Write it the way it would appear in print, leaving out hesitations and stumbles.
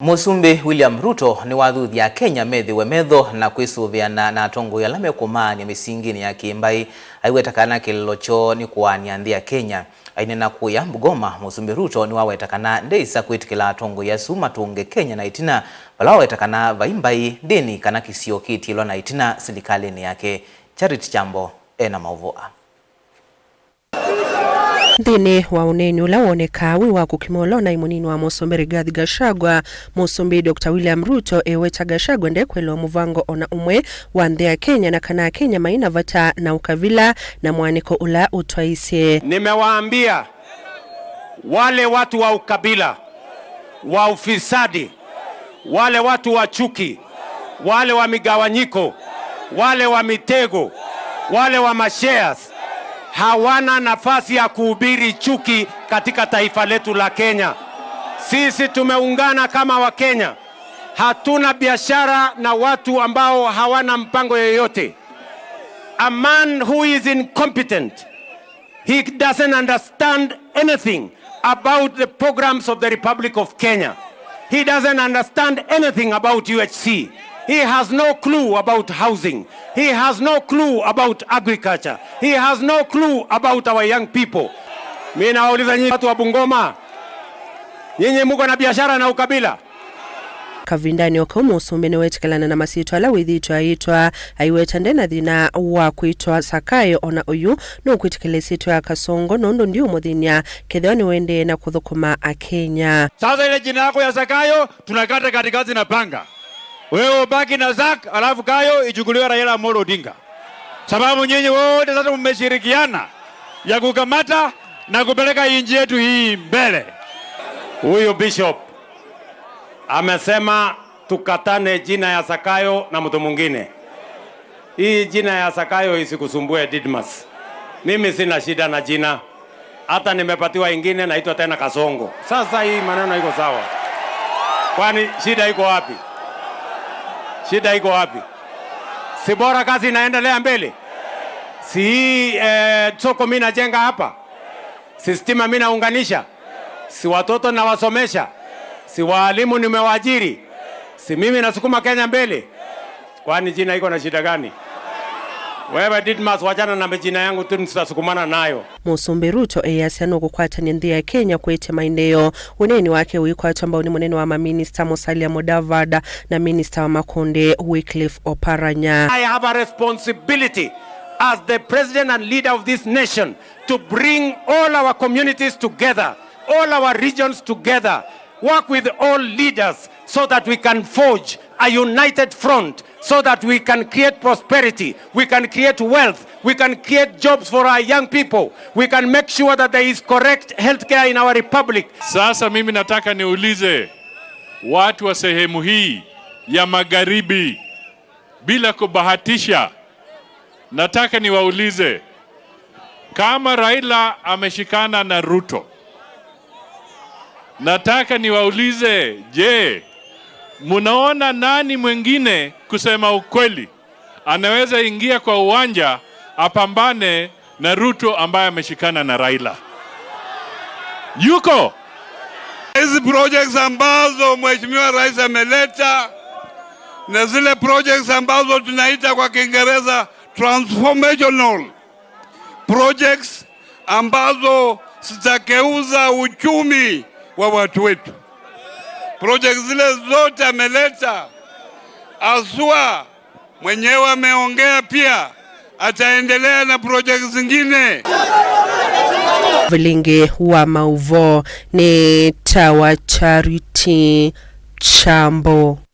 Musumbi William Ruto ni wathuthia Kenya methiwe metho na kwisuviana na atongoi ala mekumaania misingini ya kimbai aiweta kana kililo choo ni kuania nthi ya Kenya. Ainena kuya Bungoma, Musumbi Ruto ni waweta kana ndeisa kwitikila atongoi asu matunge Kenya na itina vala waweta kana vai mbai ndini kana kisio kitilwa na itina silikalini yake. Charity Chambo ena mauvoa. Nthini wa uneni ula woneka wi wa kukimola na imunini wa musumbi Rigathi Gachagua, musumbi Dr William Ruto eweta Gachagua ndekwelewa muvango ona umwe wa nthi ya Kenya na kana Kenya maina vata na ukavila na mwaniko ula utwaisye. Nimewaambia wale watu wa ukabila, wa ufisadi, wale watu wa chuki, wale wa migawanyiko, wale wa mitego, wale wa mashares hawana nafasi ya kuhubiri chuki katika taifa letu la Kenya. Sisi tumeungana kama Wakenya. Hatuna biashara na watu ambao hawana mpango yoyote. A man who is incompetent, he doesn't understand anything about the programs of the Republic of Kenya. He doesn't understand anything about UHC. He has no clue about housing. He has no clue about agriculture. He has no clue about our young people. Mimi nawauliza nyinyi watu wa Bungoma, nyinyi muko na biashara na ukabila? Kavindani oka musumbi niwetikelana na masitwa ala withitwa aitwa aiweta ndena thina wa kwitwa Sakayo ona uyu nukwitikila isitwa ya Kasongo nundu ndi umuthinia kethiwa niwendee na kuthukuma Akenya. Sasa ile jina yako ya Sakayo tunakata katikati na panga. Wewe ubaki na Zak, alafu Kayo ichukuliwe Raila Amolo Odinga. Sababu nyinyi wote sasa mmeshirikiana ya kukamata na kupeleka inji yetu hii mbele. Huyu bishop amesema tukatane jina ya Sakayo na mtu mwingine. Hii jina ya Sakayo isikusumbue Didmas. Mimi sina shida na jina. Hata nimepatiwa ingine naitwa tena Kasongo. Sasa hii maneno iko sawa. Kwani shida iko wapi? Shida iko wapi? Si bora kazi inaendelea mbele? Si hii soko mimi najenga hapa? Si stima mimi naunganisha? Si watoto nawasomesha? Si waalimu nimewaajiri? Si mimi nasukuma Kenya mbele? Kwani jina iko na shida gani? Wewe Didmas, wachana na majina yangu tu, nitasukumana nayo. Musumbi Ruto eyasya nukukwatania nthi ya Kenya kwite maendeleo. Uneni wake wikwatwa ambao ni munene wa maminista Musalia Mudavadi na minista wa makundi Wycliffe Oparanya. I have a responsibility as the president and leader of this nation to bring all our communities together, all our regions together, work with all leaders so that we can forge a united front, so that we can create prosperity, we can create wealth, we can create jobs for our young people, we can make sure that there is correct healthcare in our republic. Sasa mimi nataka niulize watu wa sehemu hii ya magharibi, bila kubahatisha, nataka niwaulize kama Raila ameshikana na Ruto, nataka niwaulize, je, munaona nani mwingine kusema ukweli anaweza ingia kwa uwanja apambane na Ruto ambaye ameshikana na Raila? Yuko? Hizi projects ambazo Mheshimiwa Rais ameleta na zile projects ambazo tunaita kwa Kiingereza transformational projects ambazo zitageuza uchumi wa watu wetu. Projects zile zote ameleta, aswa mwenyewe ameongea pia ataendelea na projects zingine. Vilingi wa mauvo ni Tawa Charity Chambo.